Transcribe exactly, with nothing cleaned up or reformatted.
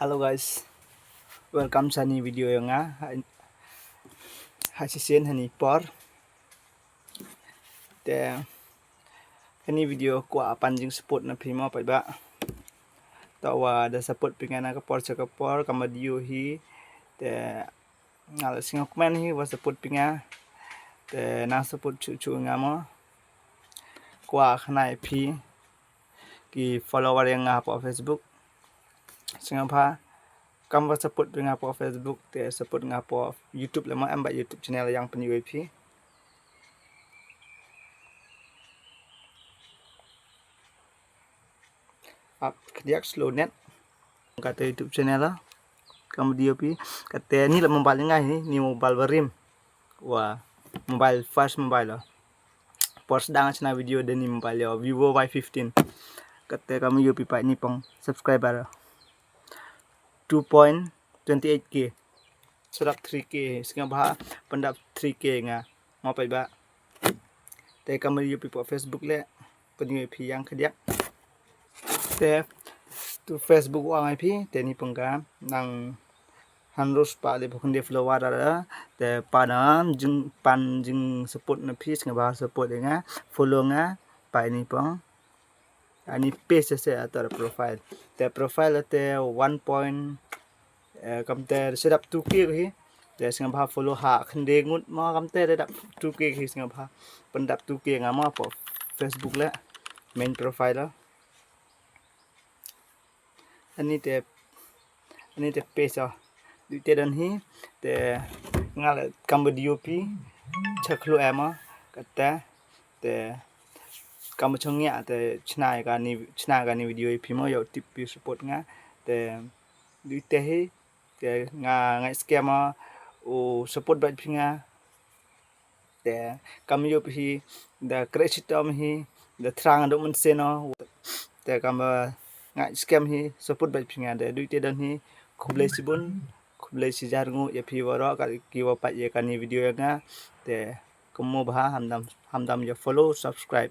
Hello guys, welcome sha ni video yong nga. Hai shisien hani por. Te hani video kwah pan jing support na phi mo paidbah. To wa da support phi nga na ka por sha ka por kama dio hi. Te nga la sing kmen hi wa support phi nga. Te na support chu chu nga mo. Kwah khana phi ki follower yong nga hapoh Facebook. Sngewbha kam wa support nga hapoh Facebook te support nga hapoh YouTube lama em ba YouTube channel yang pynyoh phi. Ap kdiak slow net. Kata YouTube channel la. Kam dio phi kata ni la mobile nga hi ni mobile barim. Wa mobile first mobile la. Por sdang chna video deni mobile yo Vivo Y fifteen. Kata kam dio phi pa ni pong subscriber. Two point twenty eight K. Sdap three K sngewbha pyndap three K nga. Mo paidbah. Te kam dio phi pa Facebook le pynyoh phi yang kdiak. Te tu Facebook wa ngai phi te ni pengka nang hanrus pa le pokon de follower da te panam jing pan jing support na phi sngewbha support nga follow nga pa ni pong. Ani page se ato profile te profile te one point eh, kam te sdap two K hi. Te sngewbha follow ha khynde ngut mo kam te dap two K hi sngewbha pyndap two K nga mo pa Facebook le main profile la. Ani te ani te page o. Di te don hi te nga le kam video phi chak lu em o kata te kam chong ya te chna ka ni chna ka ni video phi mo yo tip phi support nga te di te hi. Te nga ngai scam o u support ba phi nga. Te kam dio phi da kre chitom hi da thrang do mun seno. Te kam ba ngai scam hi support ba phi nga de dui te don hi khublei sibun khublei sijar ngu ya phi waro ka ki wa pat ya kani video ya nga. Te kemo bha hamdam hamdam ya follow subscribe.